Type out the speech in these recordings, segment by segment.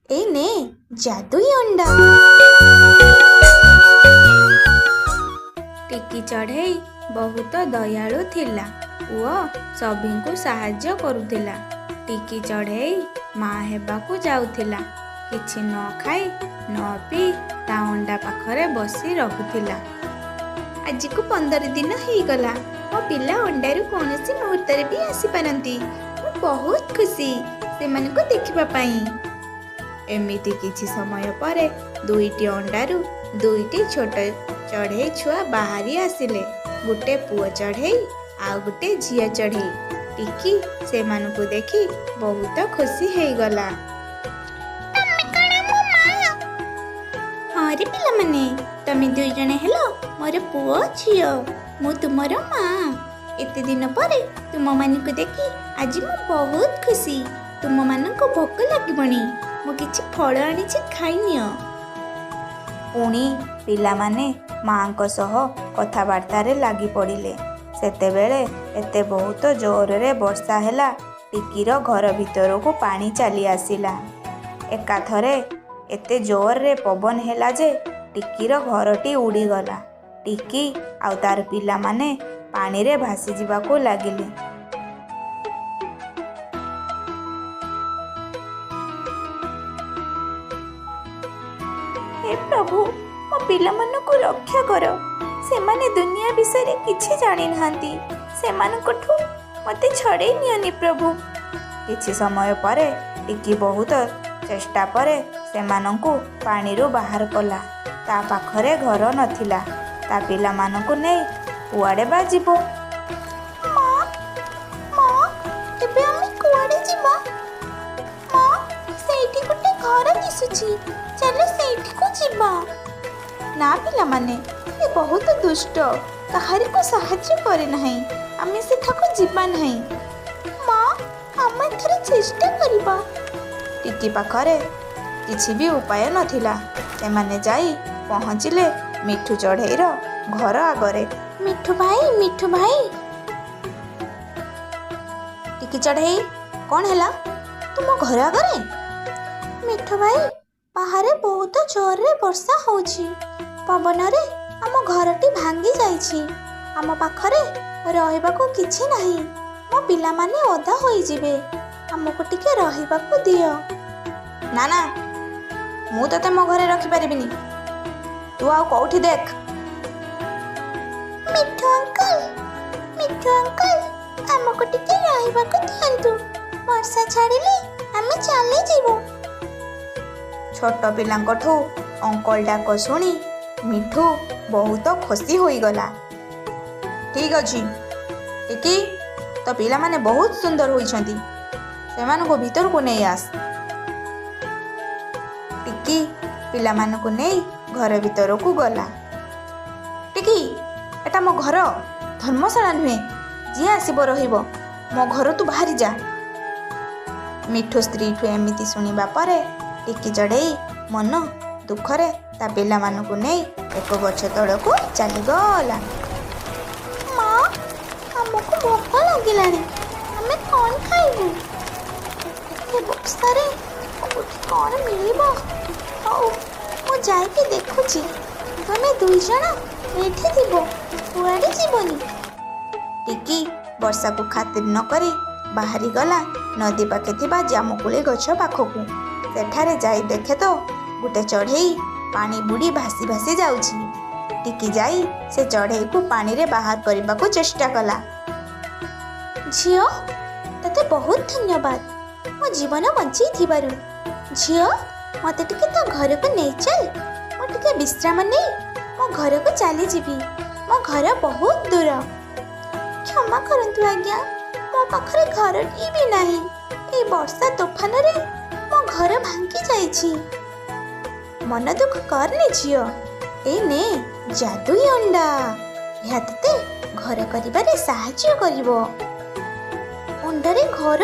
ଏଇ ନେ ଯାଦୁଇ ଅଣ୍ଡା। ଟିକି ଚଢ଼େଇ ବହୁତ ଦୟାଳୁ ଥିଲା ଓ ସଭିଙ୍କୁ ସାହାଯ୍ୟ କରୁଥିଲା। ଟିକି ଚଢ଼େଇ ମା ହେବାକୁ ଯାଉଥିଲା। କିଛି ନ ଖାଇ ନ ପିଇ ତା ଅଣ୍ଡା ପାଖରେ ବସି ରହୁଥିଲା। ଆଜିକୁ 15 ଦିନ ହେଇଗଲା। ମୋ ପିଲା ଅଣ୍ଡାରୁ କୌଣସି ମୁହୂର୍ତ୍ତରେ ବି ଆସିପାରନ୍ତି। ମୁଁ ବହୁତ ଖୁସି ସେମାନଙ୍କୁ ଦେଖିବା ପାଇଁ। ଏମିତି କିଛି ସମୟ ପରେ ଦୁଇଟି ଅଣ୍ଡାରୁ ଦୁଇଟି ଛୋଟ ଚଢ଼େଇ ଛୁଆ ବାହାରି ଆସିଲେ। ଗୋଟେ ପୁଅ ଚଢ଼େଇ ଆଉ ଗୋଟେ ଝିଅ ଚଢ଼େଇ। ଟିକି ସେମାନଙ୍କୁ ଦେଖି ବହୁତ ଖୁସି ହେଇଗଲା। ତମେ କଣ ମୋ ମା? ହଁ ରେ ପିଲାମାନେ, ତମେ ଦୁଇ ଜଣ ହେଲ ମୋର ପୁଅ ଝିଅ। ମୁଁ ତୁମର ମା। ଏତେ ଦିନ ପରେ ତୁମମାନଙ୍କୁ ଦେଖି ଆଜି ମୁଁ ବହୁତ ଖୁସି। ତୁମମାନଙ୍କୁ ଭୋକ ଲାଗିବଣି, ମୁଁ କିଛି ଫଳ ଆଣିଛି, ଖାଇନିଅ। ପୁଣି ପିଲାମାନେ ମାଙ୍କ ସହ କଥାବାର୍ତ୍ତାରେ ଲାଗି ପଡ଼ିଲେ। ସେତେବେଳେ ଏତେ ବହୁତ ଜୋରରେ ବର୍ଷା ହେଲା, ଟିକିର ଘର ଭିତରକୁ ପାଣି ଚାଲି ଆସିଲା। ଏକାଥରେ ଏତେ ଜୋରରେ ପବନ ହେଲା ଯେ ଟିକିର ଘରଟି ଉଡ଼ିଗଲା। ଟିକି ଆଉ ତାର ପିଲାମାନେ ପାଣିରେ ଭାସିଯିବାକୁ ଲାଗିଲେ। ହେ ପ୍ରଭୁ, ମୋ ପିଲାମାନଙ୍କୁ ରକ୍ଷା କର। ସେମାନେ ଦୁନିଆ ବିଷୟରେ କିଛି ଜାଣିନାହାନ୍ତି। ସେମାନଙ୍କଠୁ ମୋତେ ଛଡ଼େଇ ନିଅନି ପ୍ରଭୁ। କିଛି ସମୟ ପରେ ଟିକି ବହୁତ ଚେଷ୍ଟା ପରେ ସେମାନଙ୍କୁ ପାଣିରୁ ବାହାର କଲା। ତା ପାଖରେ ଘର ନଥିଲା। ତା ପିଲାମାନଙ୍କୁ ନେଇ କୁଆଡ଼େ ବା ଯିବ? ମା, ମା, ଏବେ ଆମେ କୁଆଡ଼େ ଯିବା? ମା, ସେଇଠି ଗୋଟେ ଘର ଦିଶୁଛି, ଚାଲ ସେଇଠିକୁ ଯିବା। ନା ପିଲାମାନେ, ଏ ବହୁତ ଦୁଷ୍ଟ, କାହାରିକୁ ସାହାଯ୍ୟ କରେ ନାହିଁ। ଆମେ ସେଠାକୁ ଯିବା ନାହିଁ। ମା, ଆମେ ଥରେ ଚେଷ୍ଟା କରିବା। ଟିକି ପାଖରେ କିଛି ବି ଉପାୟ ନଥିଲା। ସେମାନେ ଯାଇ ପହଞ୍ଚିଲେ ମିଠୁ ଚଢ଼େଇର ଘର ଆଗରେ। ମିଠୁ ଭାଇ, ମିଠୁ ଭାଇ। ଟିକି ଚଢ଼େଇ, କ'ଣ ହେଲା ତୁମ ଘର ଆଗରେ? ମିଠୁ ଭାଇ, ବାହାରେ ବହୁତ ଜୋରରେ ବର୍ଷା ହେଉଛି। ପବନରେ ଆମ ଘରଟି ଭାଙ୍ଗି ଯାଇଛି। ଆମ ପାଖରେ ରହିବାକୁ କିଛି ନାହିଁ। ମୋ ପିଲାମାନେ ଓଦା ହୋଇଯିବେ। ଆମକୁ ଟିକେ ରହିବାକୁ ଦିଅ। ନା ନା, ମୁଁ ତତେ ମୋ ଘରେ ରଖିପାରିବିନି। ତୁ ଆଉ କୋଉଠି ଦେଖ। ମିଠୁ ଅଙ୍କଲ, ମିଠୁ ଅଙ୍କଲ, ଆମକୁ ଟିକେ ରହିବାକୁ ଦିଅନ୍ତୁ। ବର୍ଷା ଛାଡ଼ିଲେ ଆମେ ଚାଲିଯିବୁ। ଛୋଟ ପିଲାଙ୍କଠୁ ଅଙ୍କଲ ଡାକ ଶୁଣି ମିଠୁ ବହୁତ ଖୁସି ହୋଇଗଲା। ଠିକ୍ ଅଛି ଟିକି, ତୋ ପିଲାମାନେ ବହୁତ ସୁନ୍ଦର ହୋଇଛନ୍ତି। ସେମାନଙ୍କୁ ଭିତରକୁ ନେଇ ଆସ। ଟିକି ପିଲାମାନଙ୍କୁ ନେଇ ଘର ଭିତରକୁ ଗଲା। ଟିକି, ଏଟା ମୋ ଘର, ଧର୍ମଶାଳା ନୁହେଁ। ଯିଏ ଆସିବ ରହିବ। ମୋ ଘରୁ ତୁ ବାହାରି ଯା। ମିଠୁ ସ୍ତ୍ରୀଠୁ ଏମିତି ଶୁଣିବା ପରେ ଟିକି ଚଢ଼େଇ ମନ ଦୁଃଖରେ ତା ପିଲାମାନଙ୍କୁ ନେଇ ଏକ ଗଛ ତଳକୁ ଚାଲିଗଲା। ମା, ଆମକୁ ଭୋକ ଲାଗିଲାଣି, ଆମେ କ'ଣ ଖାଇବୁ? ଏତେ ବର୍ଷାରେ କୋଉଠି କ'ଣ ମିଳିବ? ହଉ, ମୁଁ ଯାଇକି ଦେଖୁଛି। ତମେ ଦୁଇ ଜଣ ଏଇଠି ଥିବ, କୁଆଡ଼େ ଯିବନି। ଟିକି ବର୍ଷାକୁ ଖାତିର ନ କରି ବାହାରିଗଲା ନଦୀ ପାଖେ ଥିବା ଜାମୁକୋଳି ଗଛ ପାଖକୁ। ସେଠାରେ ଯାଇ ଦେଖେ ତ ଗୋଟେ ଚଢ଼େଇ ପାଣି ବୁଡ଼ି ଭାସି ଭାସି ଯାଉଛି। ଟିକି ଯାଇ ସେ ଚଢ଼େଇକୁ ପାଣିରେ ବାହାର କରିବାକୁ ଚେଷ୍ଟା କଲା। ଝିଅ, ତତେ ବହୁତ ଧନ୍ୟବାଦ ମୋ ଜୀବନ ବଞ୍ଚେଇଥିବାରୁ। ଝିଅ, ମୋତେ ଟିକେ ତୋ ଘରକୁ ନେଇ ଚାଲ। ମୁଁ ଟିକେ ବିଶ୍ରାମ ନେଇ ମୋ ଘରକୁ ଚାଲିଯିବି। ମୋ ଘର ବହୁତ ଦୂର। କ୍ଷମା କରନ୍ତୁ ଆଜ୍ଞା, ମୋ ପାଖରେ ଘରଟିଏ ବି ନାହିଁ। ଏଇ ବର୍ଷା ତୋଫାନରେ ମୋ ଘର ଭାଙ୍ଗି ଯାଇଛି। ମନ ଦୁଃଖ କରନି ଝିଅ, ଏଇ ନେ ଯାଦୁଇ ଅଣ୍ଡା। ଏହା ତତେ ଘର କରିବାରେ ସାହାଯ୍ୟ କରିବ। ଅଣ୍ଡାରେ ଘର?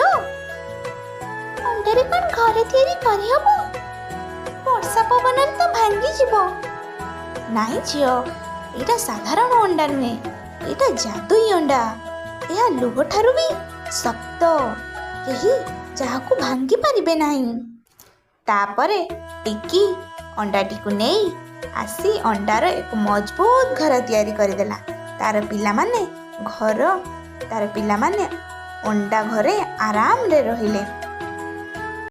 ଅଣ୍ଡାରେ କ'ଣ ଘର ତିଆରି କରିହବ? ବର୍ଷା ପବନରେ ତ ଭାଙ୍ଗିଯିବ। ନାଇଁ ଝିଅ, ଏଇଟା ସାଧାରଣ ଅଣ୍ଡା ନୁହେଁ, ଏଇଟା ଯାଦୁଇ ଅଣ୍ଡା। ଏହା ଲୁହଠାରୁ ବି ଶକ୍ତ, କେହି ଯାହାକୁ ଭାଙ୍ଗି ପାରିବେ ନାହିଁ। ତାପରେ ଟିକି ଅଣ୍ଡାଟିକୁ ନେଇ ଆସି ଅଣ୍ଡାର ଏକ ମଜବୁତ ଘର ତିଆରି କରିଦେଲା। ତାର ପିଲାମାନେ ଘର ତାର ପିଲାମାନେ ଅଣ୍ଡା ଘରେ ଆରାମରେ ରହିଲେ।